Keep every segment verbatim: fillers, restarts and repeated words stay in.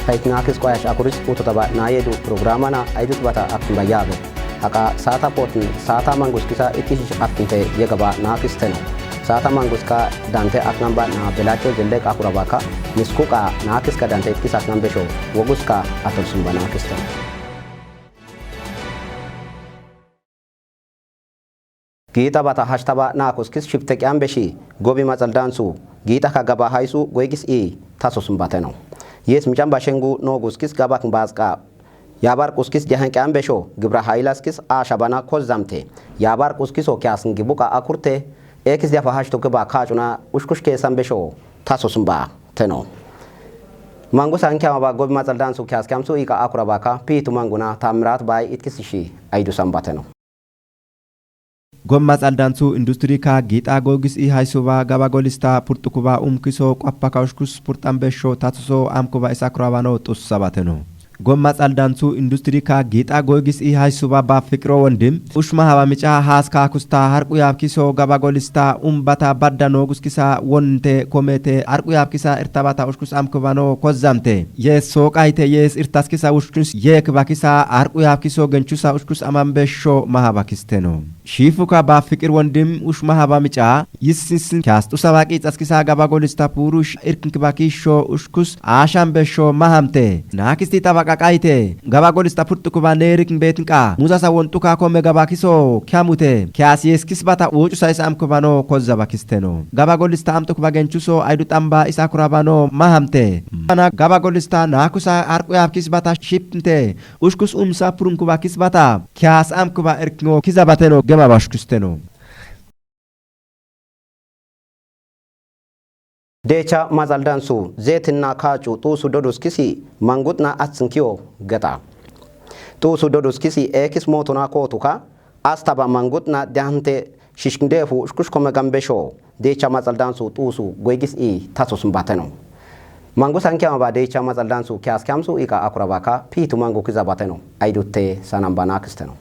Haiti Nakis Kwayash Akuris ututaba na yedu programa na aidut bata akin ba yabe. Aka sata potin sata mangus kisa ikishish akin te yegaba nakis teno. Sata mangus ka dante aknamba na belacho zellek akuraba ka misku ka nakis ka dante ikis aknambe sho wogus ka atol sumba nakis teno. Giita bata hashtaba na kuskis shipte kiambeshi gobi matsaldansu giita ka gaba haisu gwegis i taso sumbateno. Yes micamba shengu no guskis gaba kimbazka. Yabar kuskis jahan kiambesho gibra hailaskis a shabana kozamte. Yabar kuskiso kiasin gibuka akurte. Ekis jafa hashtu kiba kacuna ushkush ke sambesho taso sumbateno. Mangusa nkiama ba gobi matsaldansu kias kiamsu ika akurabaka pitu manguna tamirat bai itkisishi aidu sambateno. Gomma tsaldansu industri ka giita gogis i haisuba gaba golista purtukuba umkiso kwappa ka ushkus purtambesho tatuso amkuba isakurabano tusabateno. Gomma tsaldansu industri ka giita gogis i haisuba ba fikiro wondim ushma haba mica has ka kusta harku yabkiso gaba golista umbata badda no guskisa wonte komete harku yabkisa irtabata ushkus amkubano kozamte. Yes so kaite yes irtaskisa ushkus yek bakisa harku yabkiso gencusa ushkus amambesho mahabakis teno. Shifu ka ba fikir wondim ush mahaba mica yissinsin kias tusa baki tsaskisa gaba golista purush irkin kibaki sho ushkus asham besho mahamte. Na kisti tabaka kaite gaba golista purtukuba nerikin betin ka muzasa wontuka kome gaba kiso kiamute kias yeskis bata ucu saisa amkubano kozaba kisteno. Gaba golista amtukuba gencuso aidu tamba isakurabano mahamte. Ana gaba golista na kusa arku yabkis bata shipnte. Ushkus umsa purun kuba kisbata kias am kuba erkingo kizabateno gema bashkusteno. Deca mazaldansu zetin na kacu tusu dodus kisi mangut na atsinkiyo geta. Tusu dodus kisi ekis moto na kotuka astaba mangut na dehante shishkin defu ushkush kome gambesho. Deca mazaldansu tusu gwegis i tasus mbateno. Mangu sankiama ba deca mazaldansu kias kiamsu ika akurabaka pitu mangu kizabateno. Aidutte sanamba nakisteno.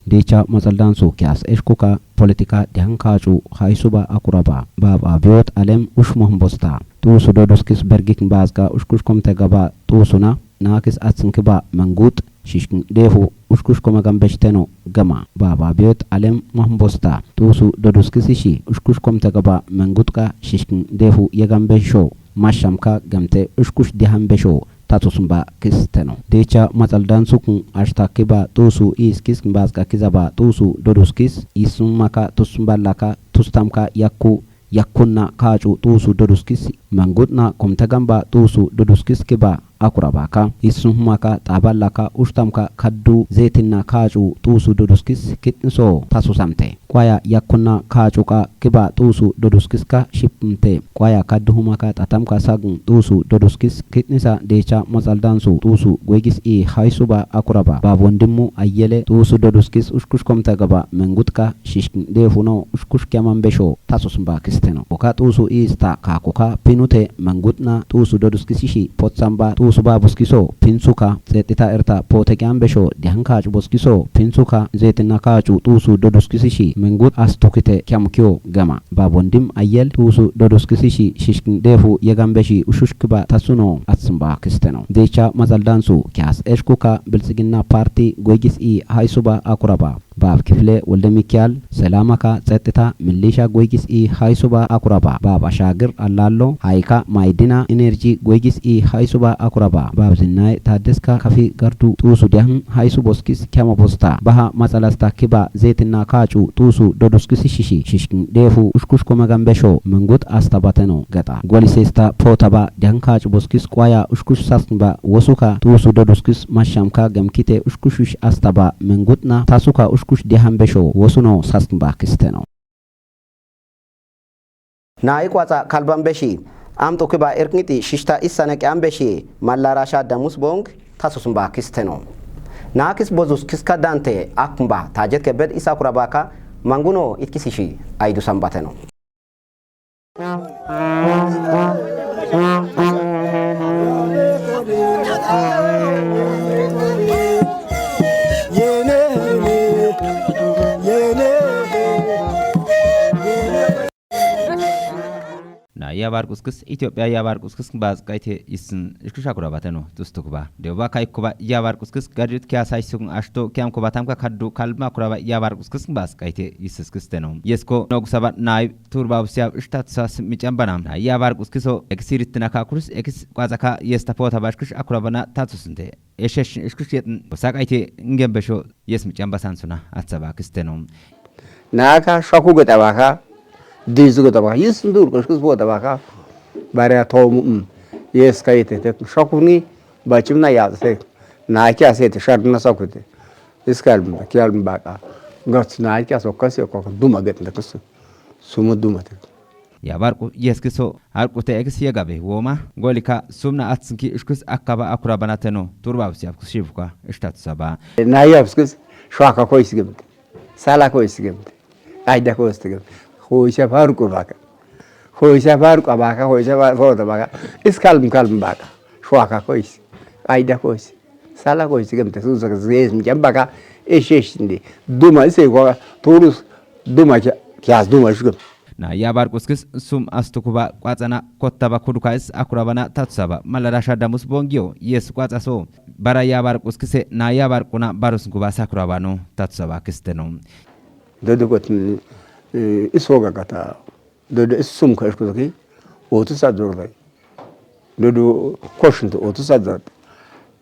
Deca mazaldansu kias eshkuka politika dehankacu haisuba akuraba baba biot alem ushmohmbosta. Tusu dodus kis bergik mbazka ushkush komte gaba tusuna nakis atsinkiba mangut shishkin defu ushkush kome gambeshteno gama baba biot alem mahmbosta. Tusu dodus kisishi ushkush komte gaba mangutka shishkin defu yegambesho mashamka gamte ushkush dehambesho tatusumba kisteno. Deca mazaldansukun ashtakiba tusu is kis mbazka kizaba tusu dodus kis isumaka tusumba laka tustamka yakku yakkunna kacu tusu dodus kis mangutna komtagamba tusu dodus kis kiba akurabaka isumaka taballaka ushtamka kaddu zetinna kacu tusu dodus kis kitniso tasusamte. Kwaya yakkunna kacuka kiba tusu dodus kis ka shipmte. Kwaya kaddu humaka tatamka sagun tusu dodus kis kitnisa deca mazaldansu tusu gwegis i haisuba akuraba babondimmu ayele tusu dodus kis ushkush komtagaba mangutka shishkin defuno ushkush kiamambesho tasusumba kisteno. Oka tusu ista kakuka pinute mangutna tusu dodus kisishi potsamba tusu babus kiso pinsuka tsetita erta pote kiambesho dehankacu bus kiso pinsuka zetina kacu tusu dodus kisishi mangut astukite kiamukio gama babondim ayel tusu dodus kisishi shishkin defu yegambeshi ushushkiba tasuno atsumba kisteno. Deca mazaldansu kias eshkuka bilsiginna parti gwegis i haisuba akuraba bab kifle wolde mikial selamaka tsetita milisha gwegis i haisuba akuraba bab ashagir allallo haika maidina enerji gwegis i haisuba akuraba bab zinnai tadeska kafi gardu tusu dehan haisu boskis kiama bosta baha matsalasta kiba zetinna kacu tusu dodus kisi shishi shishkin defu ushkush kome gambesho mangut astabateno gata golisesta potaba dehan kacu boskis kwaya ushkush sasnba wosuka tusu dodus kis mashamka gamkite ushkushush astaba mengutna tasuka ushkush dehambesho wosuno sasnba kisteno. Na ikwatsa kalbambeshi amtu kiba erkngiti shishta isane kiambeshi mallarasha damus bong tasusumba kisteno. Na kis bozus kiska dante akmba tajet kebed isa kurabaka manguno itkisishi aidu sambateno. Na Yabarquskis Itopia yabarquskis baskayte isin ishkisha kurabate no tustukuba. Deba kaikkuba yabarquskis gadit kiya saisukun ashto kiyam kuba tamka kaddu kalma kuraba yabarquskis baskayte isiskiste no. Yesko nogu saba nai turba busiya ishtat sas micambana. Na yabarquskiso ekis iritina ka kurus ekis kwazaka yesta pota bashkish akurabana tatusinte. Eshesh ishkish yetin busakayte ngembesho yes micamba sansuna atsaba kiste no. Naka shaku gata baka, dizu gata baka, yis ndur ko shkus bota baka. Bare tomu, mm. Yes ka yete te shaku ni bachim na ya te. Na kya se te shar na sakute. Iskal mba kyal mbaka. Gats na kya so kasi ko duma get na kusu. Sumu duma te. Yabarqu yeskiso harqute ekis yegabe woma golika sumna atsinki ishkus akaba akurabana teno turba busiya kushibuka ishtat saba. Na yabskis shwaka ko isigemte. Sala ko isigemte. Aida ko isigemte. Ko isa farqu baka. Ko isa farqu baka, ko isa farqu baka. Is kalm kalm baka. Shwaka ko isi. Aida ko isi. Sala ko isigemte. Susa zes mjambaka. Esheshinde. Duma ise kwa turus duma kya, kya duma shugemte. Na yabarquskis sum astukuba kwatsana kottaba kuduka is akurabana tatsaba malarasha damus bongio yes kwatsaso. Bara yabarquskise na yabarquna barus nkuba sakurabano tatsaba kisteno. Dodo kot isoga kata dodo is sum ka ishkutoki otu sadorda. Dodo koshunto otu sadorda.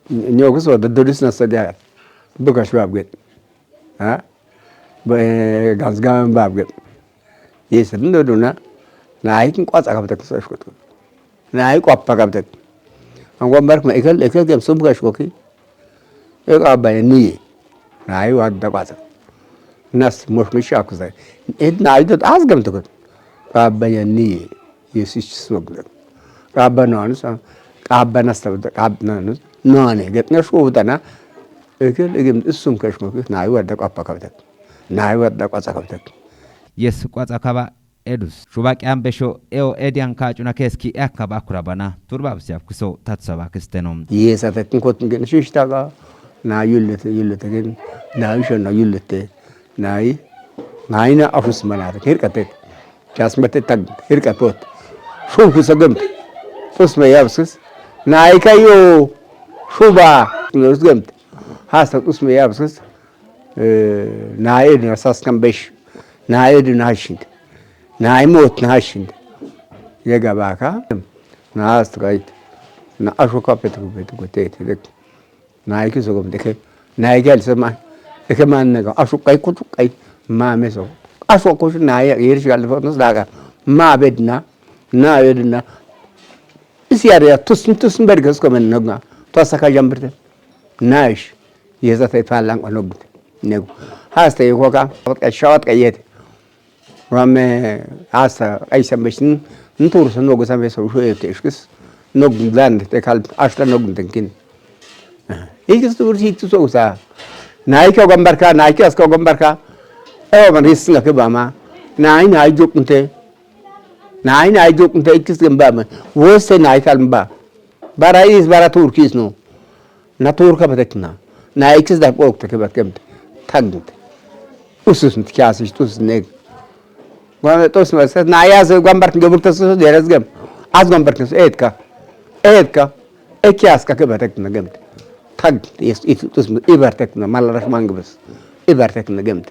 Nyokiso dodo is na sadia buka shwa gwe. Ha? Ganzga babge. Yese ndo duna. Na ikin kwatsa kabtek so shkot. Na ikin kwappa kabtek. Angwa mark ma ikel ikel gem sum ga shkoki. Ek abaya ni. Na i wadda kwatsa. Nas mosh mi shakuza. Et na i dot azgam to. Abaya ni. Yesus smogle. Kaba nanu sa. Kaba nasta kaba nanu. Nane get na shkotana. Ekel egem isum kashmo na i wadda kwappa kabtek. Na i wadda kwatsa kabtek. Yes kwatsa kaba edus shuba kyambesho eo edian kacuna keski akaba kurabana turba busiya kuso tatsaba kisteno. Yes atekin kot ngen shishtaga. Na yullete yullete gen. Na yusho na yullete. Na i na ina afus manata kirkatek. Jas mate tag hirka pot. Shum kusa gemt. Tus me yabskis. Na ika yo shuba. Nus gemt. Hasta tus me yabskis. Na edu na saskan besh. Na edu na hashind. Na imot na hashind. Yega baka. Na hasta kait. Na ashuka petu petu kotete. Na iki so gomte ke. Na iki alisa ma. Eke man nega. Asu kai kutu kai. Ma me so. Asu kutu na ya yeri shi alifo nus daga. Ma bedna. Na bedna. Isi yari ya tus tus berges ko men nega. To saka jambirte. Na ish. Yeza te palang onogte. Nego. Hasta yiko ka. Shawat ka yete. Wame asa aisa meshin ntur sa nogu sa meso shu ete ishkis nogu dan te kal ashla nogu tenkin. Ikis tur si tu so sa. Na ike gambarka na ike aska gambarka. Ewa man ris nga ke bama. Na ina ajuk nte. Na ina ajuk nte ikis gambama. Wose na ikal mba. Bara is bara turkis no. Na tur ka batek na. Na ikis da kok te ke batek. Tagnt. Usus nti kiasi tus neg. Gwam tus mas na ya se gwam bark nge bukta sus deres gem. As gwam bark sus etka. Etka. E kiasi ka ke batek na gem. Tagnt. Yes it tus i bartek na malarash mangbes. I bartek na gem.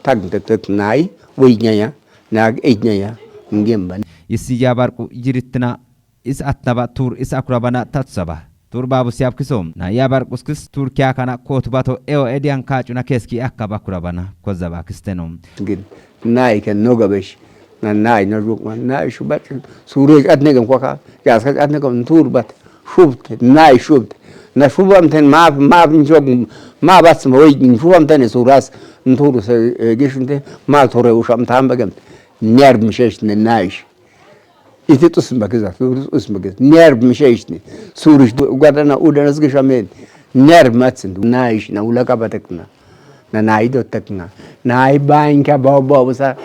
Tagnt tek nai. Wi nyaya. Na e nyaya. Ngem ban. Isi ya barku jiritna. Is atnaba tur is akurabana tatsaba. Tur babu siap kisom na yabar kuskis tur kiakana kotubato eo edian kacuna keski akaba kurabana kozaba kisteno. Gin na iken nogabesh na na ina rukma na ishubat sure atnegam kwaka yaska atnegam tur bat shubte na ishubte na shubam ten ma ma njog ma bats ma wei shubam ten suras ntur se gishunte ma tore usham tambagam nerb mishesh ne naish. Iti tus mbakiza tus mbakiza nerb mishaishni surish gwadana udana zgishamen nerb matsin naish na ulaka batakna na naido takna nai banka bau bau sa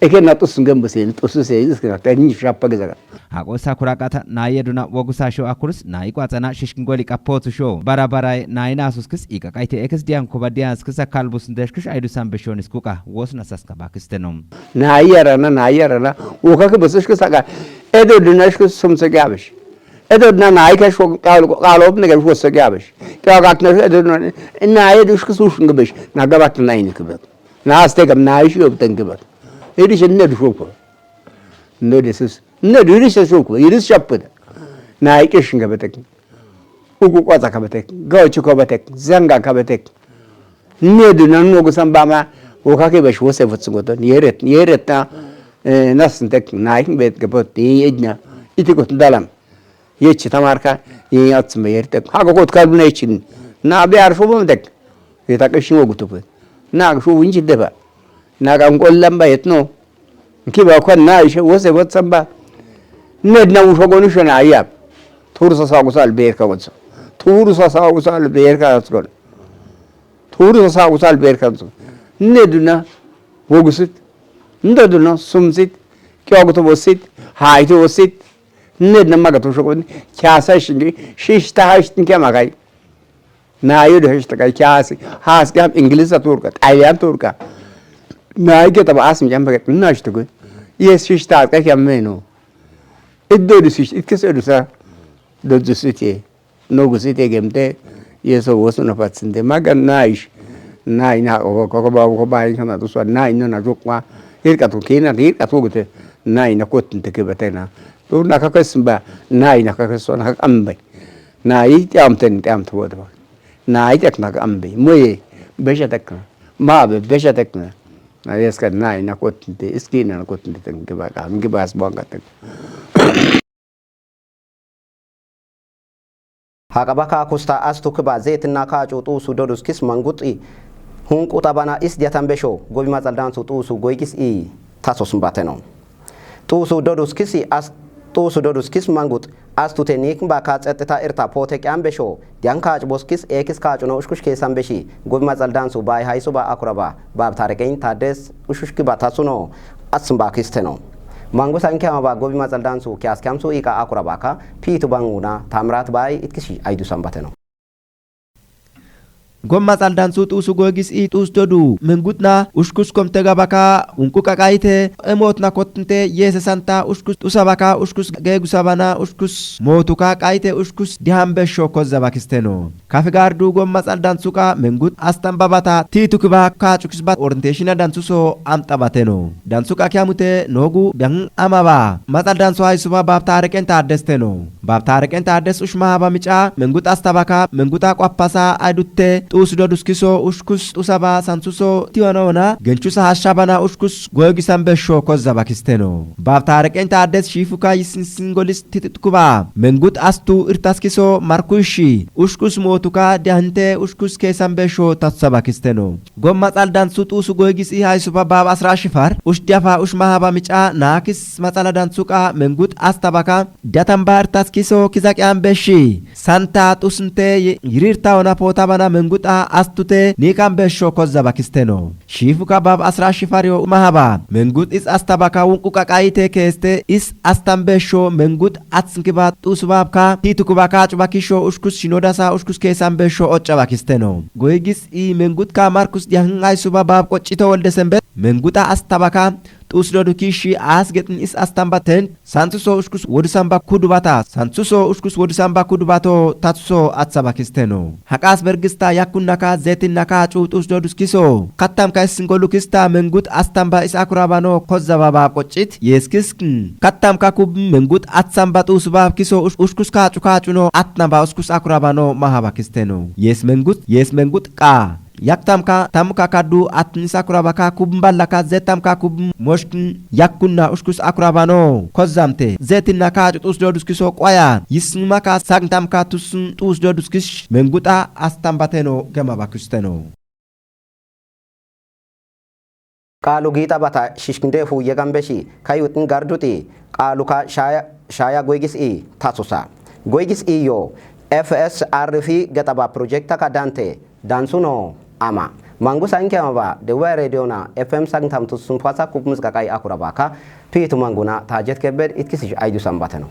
eke na tus ngem buse tus se iskna tani shapa giza. Hako sakura kata na yeduna wogusa sho akurus na ikwatana shishkingoli kapotu sho bara bara na ina suskis ika kaite ekis dian kuba dian skisa kalbus ndeshkish aidu sambe shonis kuka wos na saska bakisteno. Na iyarana na iyarana uka ke bese shke saka Edo duna shku sumse gabish. Edo duna na ike shku kalo, kalo ne gabish wose gabish. Ka gat na edo duna na edo shku su shku gabish. Na gabat na ini kibat. Na aste gam na ishi ob ten kibat. Edi shen ne du shku. Ne de sus. Ne du iri shen shku. Iri shaput. Na ike shin gabatek. Ugu kwaza kabatek. Gauchi kabatek. Zanga kabatek. Ne du na nogu samba ma, wo ka ke ba shi wo se vutsu goto, yeret, yeret na, eh, na sintek, na ikin bet ke pot, ye edna, iti kot dalam. Ye chi tamarka, ye yatsu me yertek. Ha ko kot kalbu na ichin. Na be ar shubu tek. Ye ta ke shi wo gutupu. Na shubu inji deba. Na ka ngol lamba yetno. Nki ba kwa na ishe, wo se vutsu samba. Ne du na usho gonu sho na yap. Turu sa sa gusal ber ka gutsu. Turu sa sa gusal ber ka gutsu. Turu sa sa usal ber kansu. Ne duna wogusit. Nda duna sumsit. Kyogutu bosit. Haitu bosit. Ne duna magatu shokon. Kyasa shingi. Shishta hashtin kya magai. Na yudu hashta kai kyasi. Has kyam English a turka. Italian turka. Na ike taba asim kyam paket. Na shtugu. Yes, shishta kai kyam menu. Iddo du sish. Itkes edu sa. Do du site. Nogu site gemte, Yesu wosu na patsinte, maga naish, nai na ko, ko, ko ba, ko ba, ina na tuswa, nai na na tukwa, irka tu kina, irka tu gute, nai na kotinte ke batena. Tu na ka kesimba, nai na ka keswa, na ka ambe. Nai tiam ten, tiam tu wada. Nai tek na ka ambe. Moye, besha tek na. Ma be, besha tek na. Na yeska nai na kotinte, iski na kotinte ten ke ba ka, ke ba sbonga ten. Hakabaka kusta astu kiba zetin na kacu tusu dodus kis manguti. Hunku tabana is diatan besho, gobi matsal dansu tusu goigis i taso sumbateno. Tusu dodus kisi as, tusu dodus kis mangut, astu te nik ba ka tsete ta irta pote kyan besho, dian kacu bos kis e kis kacu no ushkush ke san beshi, gobi matsal dansu bai haisu ba akuraba, bab tarekein ta des ushkush kiba tasu no, atsumba kisteno. Mangu san kyama ba gobi matsal dansu kyas kyamsu ika akuraba ka, pitu banguna, tamrat bai, itkishi aidu sambateno. Gobi matsal dansu tusu goigis i tusu dodu, mengut na, ushkus komte gabaka, unku kakaite, emot na kotnte, yese santa, ushkus tusa baka, ushkus gegu sabana, ushkus motu kakaite, ushkus dihambe shoko zabakisteno. Kafi gardu gobi matsal dansu ka, mengut astan babata, titu kiba ka cukis bat orientation dansu so, amta bateno. Dansu ka kyamute, nogu, biang ama ba, matsal dansu haisu ba bab tareken ta desteno. Bab tareken ta des ush mahaba mica, mengut asta baka, mengut akwa pasa, adutte, tusu dodus kiso, ushkus, tusa ba, sansu so, tiwana wana, gencu sa hashabana, ushkus, goyogi sambe shoko zabakisteno. Bab tareken ta des shifu ka yisin singolis tititukuba, mengut astu, irtas kiso, markuishi, ushkus motu ka, diahinte, ushkus ke sambe sho, tatsu zabakisteno. Gobi matsal dansu tusu goigis i haisu ba bab asra shifar, ush diafa ush mahaba mica, nakis matsala dansu ka, mengut asta baka, diatan ba irtas kiso, kizak yambe shi, santa tusnte, yi-, yirir ta wana pota bana mengut a, astute, ni kambe shoko zabakisteno. Shifu ka bab asra shifar yo mahaba, mengut is asta baka, unku kakaite keste, is astan be sho, mengut atsinki ba tusu bab ka, titu kuba ka cuba kisho, ushkus shinoda sa, ushkus ke sambe sho, oca bakisteno. Goigis i mengut ka Markus diahin haisu ba bab kocito wolde sembe, mengut a asta baka, tusu dodu kishi, as getin is astan baten, sansu so ushkus wodu samba kudu bata, sansu so ushkus wodu samba kudu bato, tatsu so atsa bakisteno. Hakas bergista yakun naka zetin naka cu tusu dodus kiso. Kattam ka is singolu kista mengut astan ba is akurabano kozza ba bab kocit, yes kiskin. Kattam ka kub mengut atsan ba tusu bab kiso ush-, ushkus ka cu ka cu no atna ba ushkus akurabano mahaba kisteno. Yes mengut, yes mengut ka. Yaktam ka, tam ka kadu atnis akuraba ka kub mballa ka zetam ka kub moshkin yakun na ushkus akurabano. Kozzamte. Zetin na ka cu tusu dodus kiso kwaya. Yisnuma ka sagtam ka tusun tusu dodus kish mengut a astan bateno gema bakusteno. Kalu gita bata shishkinde fu yegambe shi, kayutin garduti, kalu ka shaya, shaya goigis i, tasusa. Goigis i yo, F S R F geta ba project ka dante, dansu no, ama. Mangu sa nkema ba, de wa radio na, F M sagtam tusun pwasa kup musika kai akuraba ka, pitu mangu na, ta jet kebed, itkisi aidu sambateno.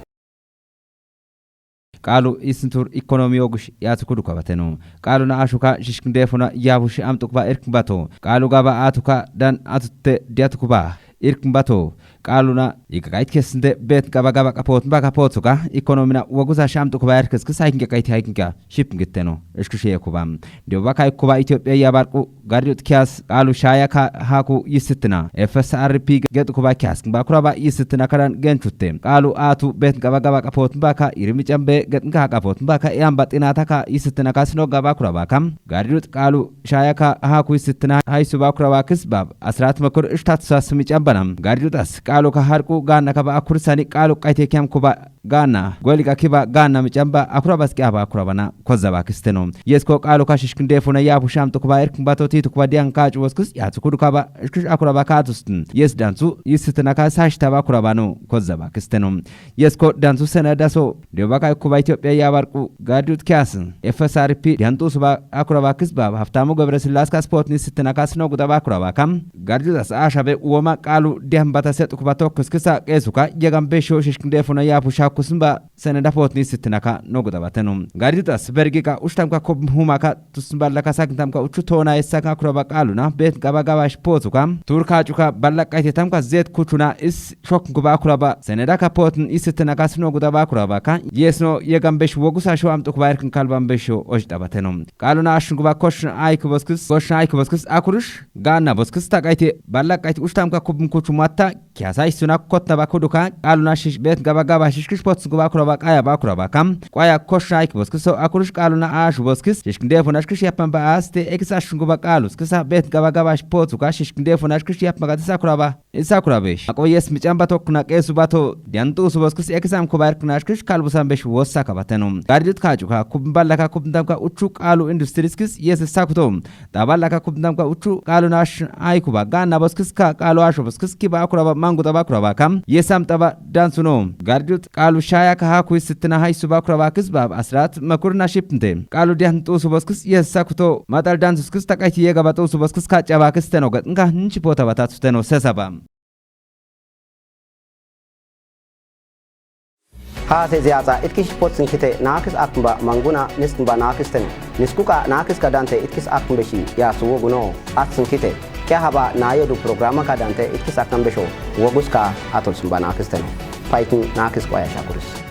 Kalu isintur ikonomi ogush yatu kudu kabatenu. Kalu na ashuka shishkinde funa yabushi amtuk ba irkbato. Kalu gaba atuka dan atutte diatukuba irkbato. Kalu na ikakaiti kesinte beti gabagaba ka potu mba ka potu ka ikonomi na waguza shamtu kuba yarikesi kisa ikinga kaiti haikinga shipingiteno ishikishiye kuba. Ndio baka ikuba Ethiopia ya barku gari dut kiasi kalu shaya ka haku yisitina F S R P getu kuba kiasi ngba kuraba yisitina kadan genchute kalu atu beti gabagaba ka potu mba ka irimi chambe getu nga ka potu mba ka yamba tinata ka yisitina ka sino gaba kuraba ka gari dut kalu shaya ka haku yisitina haisu ba kuraba kisbab asrat makur ishtatu sasumi chambana gari dut as kalu ka harku gana kaba akursani kalu kaite kiam kuba gana gweli ka kiba gana michamba akuraba ski aba akuraba na koza ba kisteno. Yes ko kalu ka shishkindefu na yabu shamtu kuba irkin bato titu kuba dian kachu waskus yatu kudu kaba ishkish akuraba katustin yes dansu yisitina ka sashita ba kuraba no koza ba kisteno. Yes ko dansu sena daso ndio baka kuba Ethiopia ya barku gari dut kiasi F S R P diantu suba akuraba kisba haftamu gobre silaska sport ni sitina ka sino guda ba kuraba kam gari dut as ashabe uoma kalu dian bata setu kuba tokus kisa kesuka yegam besho shishkindefu na yabu shakusumba sene dapot ni sitina ka nogu dabatenu. Gari dut as bergi ka ushtam ka kub huma ka tusumba la ka sakintam ka uchu tona esa ka kuraba kalu na bet gaba gaba shipotu ka tur ka chuka balla kaite tam ka zet kuchuna is shok nguba kuraba sene da ka pot ni sitina ka sino guda ba kuraba ka yes no yegam besho wogusa sho am tukuba irkin kalbam besho osh dabatenu. Kalu na ashunguba kosh ai kuboskus kosh ai kuboskus akurush gana boskus ta kaite balla kaite ushtam ka kub kuchumata kiasa isuna kotna ba kuduka kalu na shish bet gaba gaba shishkish pot sungu ba kuraba kaya ba kuraba kam kwaya kosh ai kuboskus so akurush kalu na ash boskis shishkindefu na shkish yapamba aste ekisa shunguba kalu skisa bet gaba gaba shipotu ka shishkindefu na shkish yapamba katisa kuraba isa kurabesh ako yes michamba to kuna kesu bato diantu suboskus ekisa mkuba irkna shkish kalbu sambesh wosa kabatenu. Gari dut kachu ka kumbala ka kumdam ka uchu kalu industries kis yes sakuto tabala ka kubnam ka uchu kalu na ash ai kuba gana boskis ka kalu asho boskis kiba akuraba mangu taba kuraba kam yesam taba dansu no gari dut kalu shaya ka haku isitina haisu ba kuraba kisba asrat makur na shipnte kalu dian tusu boskis yes sakuto matal dansu skis takaiti yega ba tusu boskis ka chaba kisteno gat nga nchi pota batatu teno sesaba. Ha se ziatsa itkish potsin kite nakis akmba manguna niskmba nakis ten. Niskuka nakis kadante itkis akmbe shi ya suwoguno atsin kite. Kya haba na yedu programa kadante itkis akmbe sho woguska atol sumba nakis ten. Paikin nakis kwaya shakuris.